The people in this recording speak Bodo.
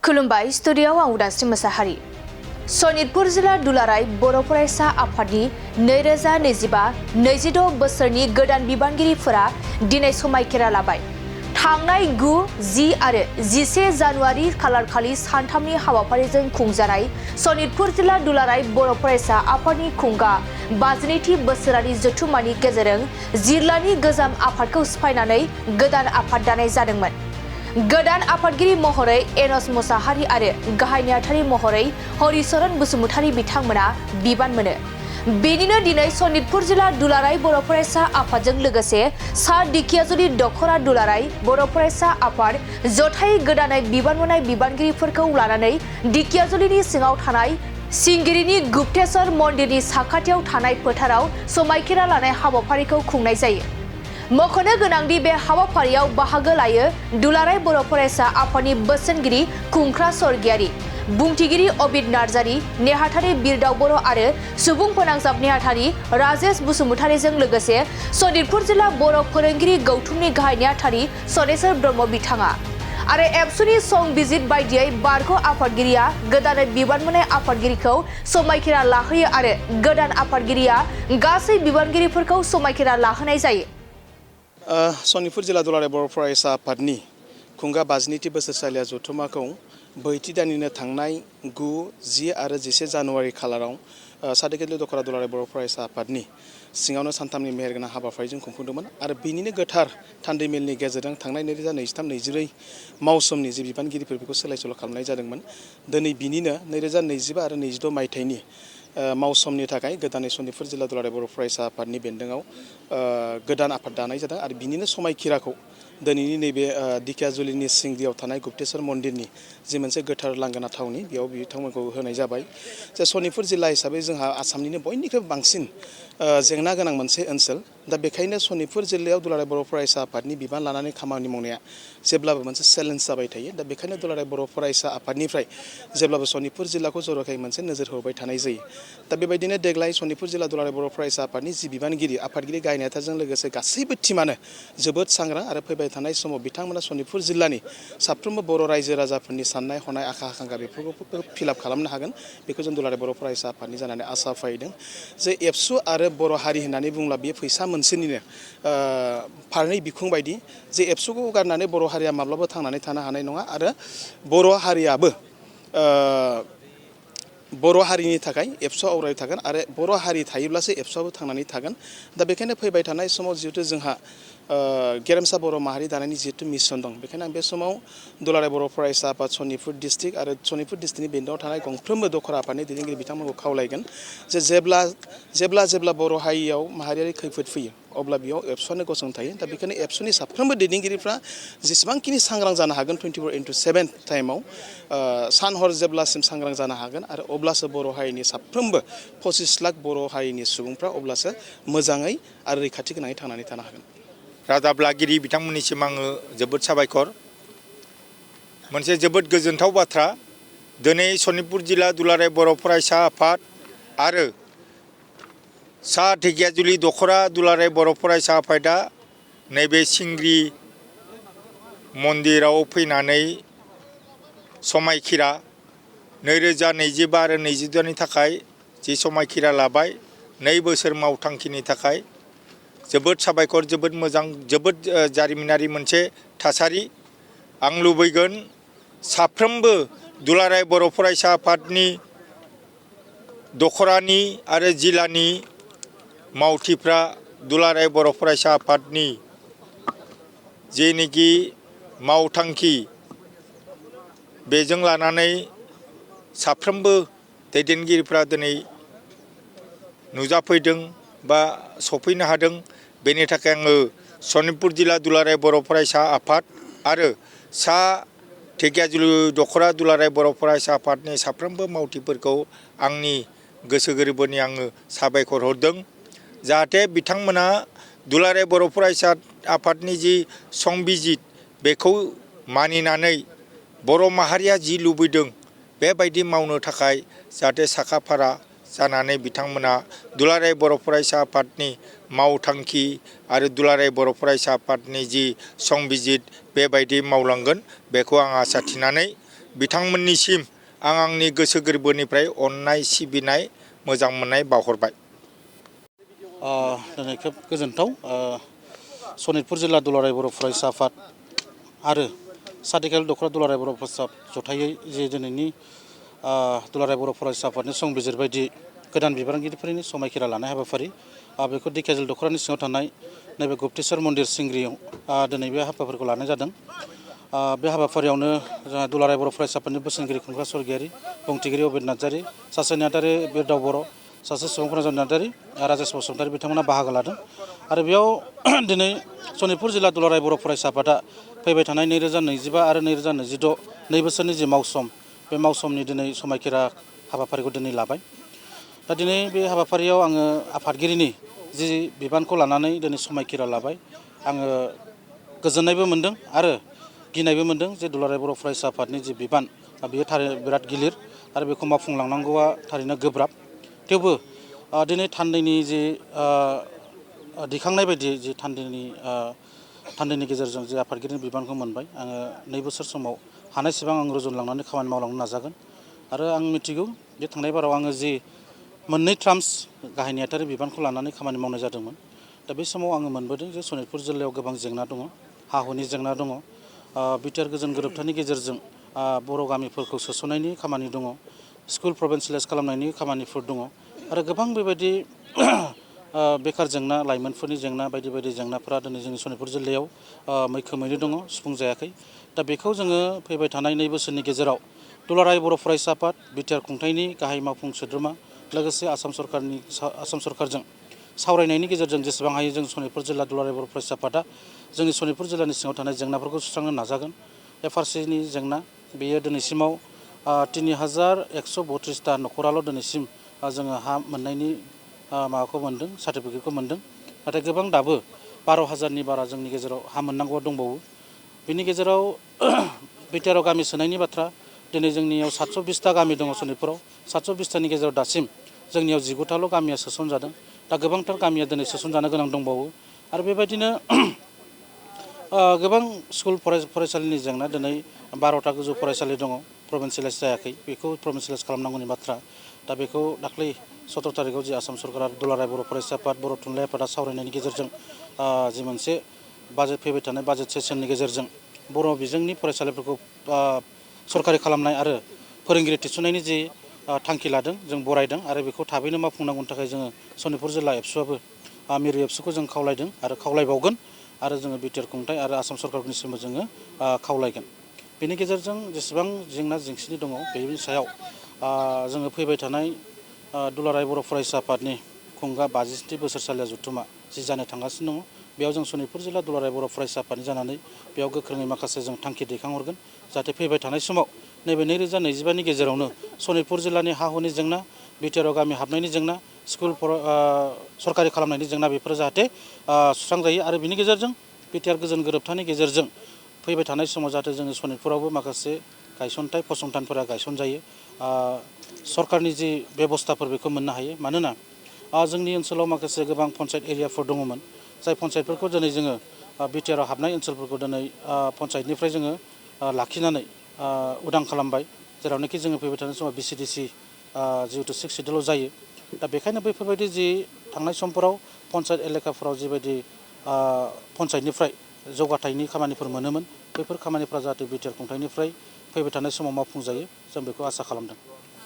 खुलुमबाय स्टुडियोआव आं उदांस्रि मोसाहारि। सनितपुर जिल्ला दुलाराय बर' फरायसा आफादनि 2025-26 बोसोरनि गोदान बिबानगिरिफोरा दिनै समायखिरा लाबाय। थांनाय 9, 10 आरो 11 जानुवारि खालारखालि सानथामनि हाबाफारिजों खुंजानाय सनितपुर जिल्ला दुलाराय बर' फरायसा आफादनि खुंगा 52थि बोसोरारि जथुम्मानि गेजेरजों जिल्लानि गोजाम आफादखौ सिफायनानै गोदान आफाद दानाय जादोंमोन। गोदान आफादगिरि महरै एनस मोसाहारि आरो गाहाय नेहाथारि महरै हरिचरन बसुमतारी बिथांमोना बिबान मोनो। बेनिनो दिनै सनितपुर जिल्ला दुलाराय बर' फरायसा आफादजों लोगोसे सा दिखियाजुलि दखरा दुलाराय बर' फरायसा आफाद जथायै गोदानै बिबान मोननाय बिबानगिरिफोरखौ लानानै दिखियाजुलिनि सिङाव थानाय सिंगिरिनि गुप्तेश्वर मन्दिरनि साखाथियाव थानाय फोथाराव समायखिरा लानाय हाबाफारिखौ खुंनाय जायो। मख'नो गोनांदि बे हाबाफारियाव बाहागो लायो दुलाराय बर' फरायसा आफादनि बोसोनगिरि खुंख्रा स्वर्गियारि, बुंथिगिरि अबिद नार्जारि, नेहाथारि बिरदाव बर' आरो सुबुं फोनांजाब नेहाथारि राजेश बसुमतारीजों लोगोसे सनितपुर जिल्ला बर' फोरोंगिरि गौथुमनि गाहाय नेहाथारि सनेश्वर ब्रह्म बिथाङा आरो एबसुनि संबिजित बायदियै बारग' आफादगिरिया गोदानै बिबान मोननाय आफादगिरिखौ समायखिरा लाहोयो आरो गोदान आफादगिरिया गासै बिबानगिरिफोरखौ समायखिरा लाहोनाय जायो। सनितपुर जिल्ला दुलाराय बर' फरायसा आफादनि खुंगा 52थि बोसोरसालिया जथुम्माखौ बैथि दाननिनो थांनाय 9, 10 आरो 11 जानुवारि खालाराव सा दिखियाजुलि दखरा दुलाराय बर' फरायसा आफादनि सिङावनो सानथामनि मेहेरगोनां हाबाफारिजों खुंफुंदोंमोन आरो बिनिनो गोथार थान्दै मेलनि गेजेरजों थांनाय 2023-24 मावसोमनि जि बिबानगिरिफोर बेखौ सोलाय सोल' खालामनाय जादोंमोन। दिनै बिनिनो 2025 आरो 26 मायथाइनि मावसोमनि थाखाय गोदानै सनितपुर जिल्ला दुलाराय बर' फरायसा आफादनि बेन्दोङाव गोदान आफाद दानाय जादों आरो बिनिनो समायखिराखौ दिनैनि नैबे दिखियाजुलिनि सिंगियाव थानाय गुप्तेश्वर मन्दिरनि जि मोनसे गोथार लांगोना थावनि बेयाव बिथांमोनखौ होनाय जाबाय। जे सनितपुर जिल्ला हिसाबै जोंहा आसामनिनो बयनिख्रुइबो बांसिन जेंना गोनां मोनसे ओनसोल। दा बेखायनो सनितपुर जिल्लायाव दुलाराय बर' फरायसा आफादनि बिबान लानानै खामानि मावनाया जेब्लाबो मोनसे चेलेन्ज जाबाय थायो। दा बेखायनो दुलाराय बर' फरायसा आफादनिफ्राय जेब्लाबो सनितपुर जिल्लाखौ जर'खायै मोनसे नोजोर होबाय थानाय जायो। दा बेबायदिनो देग्लाय सनितपुर जिल्ला दुलाराय बर' फरायसा आफादनि जि बिबानगिरि आफादगिरि गाहाय नेहाथारजों लोगोसे गासैबो टिमानो जोबोद सांग्रां आरो फैबाय थानाय समाव बिथांमोना सनितपुर जिल्लानि साफ्रोमबो बर' रायजो राजाफोरनि साननाय हनाय आखा आखांखा बेफोरखौ फिलाप खालामनो हागोन बेखौ जों दुलाराय बर' फरायसा आफादनि जानानै आसा फारिदों। जे एबसु आरो बर' हारि होननानै बुङोब्ला बेयो फैसा मोनसेनिनो फारनै बिखुं बायदि। जे एबसुखौ गारनानै बर' हारिया माब्लाबा थांनानै थानो हानाय नङा आरो बर' हारियाबो बर' हारिनि थाखाय एबसुआ अराय थागोन आरो बर' हारि थायोब्लासो एबसुआबो थांनानै थागोन। दा बेखायनो फैबाय थानाय समाव जिहेतु जोंहा गेरेमसा बर' माहारि दानायनि जिहेतु मिशन दं, बेखायनो आं बे समाव दुलाराय बर' फरायसा आफाद सनितपुर डिस्ट्रिक्ट आरो सनितपुर डिस्ट्रिक्टनि बेन्दोङाव थानाय गंफ्रोमबो दखरा आफादनि दैदेनगिरि बिथांमोनखौ खावलायगोन जे जेब्ला बर' हारियाव माहारियारि खैफोद फैयो अब्ला बेयाव एबसुआनो गसंथायो। दा बेखायनो एबसुनि साफ्रोमबो दैदेनगिरिफ्रा जेसेबांखिनि सांग्रां जानो हागोन 24/7 टाइमाव सान हर जेब्लासिम सांग्रां जानो हागोन आरो अब्लासो बर' हारिनि साफ्रोमबो 25 लाख बर' हारिनि सुबुंफ्रा अब्लासो मोजाङै आरो रैखाथि गोनाङै थांनानै थानो हागोन। रादाब लागिरि बिथांमोननिसिम आङो जोबोद साबायखर। मोनसे जोबोद गोजोनथाव बाथ्रा, दिनै सनितपुर जिल्ला दुलाराय बर' फरायसा आफाद आरो सा दिखियाजुलि दखरा दुलाराय बर' फरायसा आफादा नैबे सिंग्रि मन्दिराव फैनानै समायखिरा 2025 आरो 26नि थाखाय जि समायखिरा लाबाय 2 बोसोर मावथांखिनि थाखाय जोबोद साबायखर, जोबोद मोजां, जोबोद जारिमिनारि मोनसे थासारि। आं लुबैगोन साफ्रोमबो दुलाराय बर' फरायसा आफादनि दखरानि आरो जिल्लानि मावथिफ्रा दुलाराय बर' फरायसा आफादनि जेनिखि मावथांखि बेजों लानानै साफ्रोमबो दैदेनगिरिफ्रा दिनै नुजाफैदों बा सफैनो हादों। बेनि थाखाय आङो सनितपुर जिल्ला दुलाराय बर' फरायसा आफाद आरो सा दिखियाजुलि दखरा दुलाराय बर' फरायसा आफादनि साफ्रोमबो मावथिफोरखौ आंनि गोसो गोरबोनि आङो साबायखर हरदों। जाहाथे बिथांमोना दुलाराय बर' फरायसा आफादनि जि संबिजित बेखौ मानिनानै बर' माहारिया जि लुबैदों बेबायदि मावनो थाखाय जाहाथे साखा-फारा जानानै बिथांमोना दुलाराय बर' फरायसा आफादनि मावथांखि आरो दुलाराय बर' फरायसा आफादनि जि संबिजित बेबायदि मावलांगोन बेखौ आं आसा थिनानै बिथांमोननिसिम आं आंनि गोसो गोरबोनिफ्राय अननाय सिबिनाय मोजां मोननाय बावहरबाय। दिनै खोब गोजोनथाव सनितपुर जिल्ला दुलाराय बर' फरायसा आफाद आरो सार्टिकेल दख'रा दुलाराय बर' फरायसा जथायै जे दिनैनि दुलाराय बर' फरायसा आफादनि संबिजिर बायदि गोदान बिबानगिरिफोरनि समायखिरा लानाय हाबाफारि बेखौ दिकेजल दख'रानि सिङाव थानाय नैबे गुप्तेश्वर मन्दिर सिंग्रियाव दिनै बे हाबाफारिखौ लानाय जादों। बे हाबाफारियावनो जोंहा दुलाराय बर' फरायसा आफादनि बोसोनगिरि खुंग्रा सरगियारि बुंथिगिरि अबिर नार्जारि, सासे नेहाथारि बिरदाव बर', सासे सुबुं फोनांजाब नार्जारि, राजेश बसुमतारि बिथांमोना बाहागो लादों। आरो बेयाव दिनै सनितपुर जिल्ला दुलाराय बर' फरायसा आफादा फैबाय थानाय 2025 आरो 2026 नै बोसोरनि जि मावसम बे मावसमनि दिनै समायखिरा हाबाफारिखौ दिनै लाबाय। दा दिनै बे हाबाफारियाव आङो आफादगिरिनि जि बिबानखौ लानानै दिनै समायखिरा लाबाय। आङो गोजोननायबो मोनदों आरो गिनायबो मोनदों जे दुलाराय बर' फरायसा आफादनि जि बिबान बेयो थारैनो बिराद गिलिर आरो बेखौ मावफुंलांनांगौआ थारैनो गोब्राब। थेवबो दिनै थान्दैनि जि दिखांनाय बायदि जि थान्दैनि गेजेरजों जे आफादगिरिनि बिबानखौ मोनबाय। आङो 2 बोसोर समाव हानायसेबां आं रुजुनलांनानै खामानि मावलांनो नाजागोन। आरो आं मिथिगौ बे थांनाय बाराव आङो जि मोननै ट्राम्स गाहाय नेहाथारि बिबानखौ लानानै खामानि मावनाय जादोंमोन। दा बे समाव आङो मोनबोदों जे सनितपुर जिल्लायाव गोबां जेंना दङ, हा हुनि जेंना दङ, बिटिआर गोजोन गोरोबथानि गेजेरजों बर' गामिफोरखौ सोसननायनि खामानि दङ, स्कुल प्रभिन्सियेलाइज खालामनायनि खामानिफोर दङ आरो गोबां बेबायदि बेखार जेंना, लाइमोनफोरनि जेंना बायदि बायदि जेंनाफोरा दिनै जोंनि सनितपुर जिल्लायाव मैखोमैनो दङ, सुफुंजायाखै। दा बेखौ जोङो फैबाय थानाय 2 बोसोरनि गेजेराव दुलाराय बर' फरायसा आफाद बिटिआर खुंथायनि गाहाय मावफुं सोद्रोमा लोगोसे आसाम सरकारजों सावरायनायनि गेजेरजों जेसेबां हायो जों सनितपुर जिल्ला दुलाराय बर' फरायसा आफादा जोंनि सनितपुर जिल्लानि सिङाव थानाय जेंनाफोरखौ सुस्रांनो नाजागोन। एफआरसिनि जेंना बेयो दिनैसिमाव 3132टा न'खराल' दिनैसिम जोङो हा मोननायनि माबाखौ मोनदों, सार्टिफिकेटखौ मोनदों। नाथाय गोबां दाबो 12,000नि बारा जोंनि गेजेराव हा मोननांगौआ दंबावो। बिनि गेजेराव बिटिआरआव गामि सोनायनि बाथ्रा, दिनै जोंनियाव 720टा गामि दङ सनितपुराव। 720टानि गेजेराव दासिम जोंनियाव 19टाल' गामिया सोसनजादों। दा गोबांथार गामिया दिनै सोसनजानो गोनां दंबावो। आरो बेबायदिनो गोबां स्कुल फरायसालिनि जेंना, दिनै 12टा गोजौ फरायसालि दङ, प्रभिन्सियेलाइज जायाखै, बेखौ प्रभिन्सियेलाइज खालामनांगौनि बाथ्रा। दा बेखौ दाख्लै 17 तारिखआव जि आसाम सरकारा दुलाराय बर' फरायसा आफाद, बर' थुनलाइ आफादा सावरायनायनि गेजेरजों जि मोनसे बाजेट फैबाय थानाय बाजेट सेसननि गेजेरजों बर' बिजोंनि फरायसालिफोरखौ सरकारि खालामनाय आरो फोरोंगिरि थिसननायनि जि थांखि लादों जों बरायदों आरो बेखौ थाबैनो मावफुंनांगौनि थाखाय जोङो सनितपुर जिल्ला एबसुआबो मिरु एबसुखौ जों खावलायदों आरो खावलायबावगोन आरो जोङो बिटिआर खुंथाय आरो आसाम सरकारनिसिमबो जोङो खावलायगोन। बेनि गेजेरजों जेसेबां जेंना जेंसिनि दङ बेनि सायाव जोङो फैबाय थानाय दुलाराय बर' फरायसा आफादनि खुंगा 50थि बोसोरसालिया जथुमा जि जानो थांगासिनो दङ, बेयाव जों सनितपुर जिल्ला दुलाराय बर' फरायसा आफादनि जानानै बेयाव गोख्रोङै माखासे जों थांखि दैखांहरगोन। जाहाथे फैबाय थानाय समाव नैबे 2025नि गेजेरावनो सनितपुर जिल्लानि हा हुनि जेंना, बिटिआरआव गामि हाबनायनि जेंना, स्कुल सरकारि खालामनायनि जेंना बेफोरो जाहाथे सुस्रांजायो आरो बिनि गेजेरजों बिटिआर गोजोन गोरोबथानि गेजेरजों फैबाय थानाय समाव जाहाथे जोंनि सनितपुरावबो माखासे गायसनथाय फसंथानफोरा गायसनजायो, सरकारनि जि बेबस्थाफोर बेखौ मोननो हायो। मानोना जोंनि ओनसोलाव माखासे गोबां पन्सायत एरियाफोर दङमोन, जाय पन्सायतफोरखौ दिनै जोङो बिटिआरआव हाबनाय ओनसोलफोरखौ दिनै पन्सायतनिफ्राय जोङो लाखिनानै उदां खालामबाय, जेरावनाखि जोङो फैबाय थानाय समाव बिसिडिसि जिहेतु 6 सिटल' जायो। दा बेखायनो बैफोरबायदि जि थांनाय समफोराव पन्सायत एलेकाफोराव जिबायदि पन्सायतनिफ्राय जौगाथायनि खामानिफोर मोनोमोन, बैफोर खामानिफ्रा जाहाथे बिटिआर खुंथायनिफ्राय फैबाय थानाय समाव मावफुंजायो, जों बेखौ आसा खालामदों।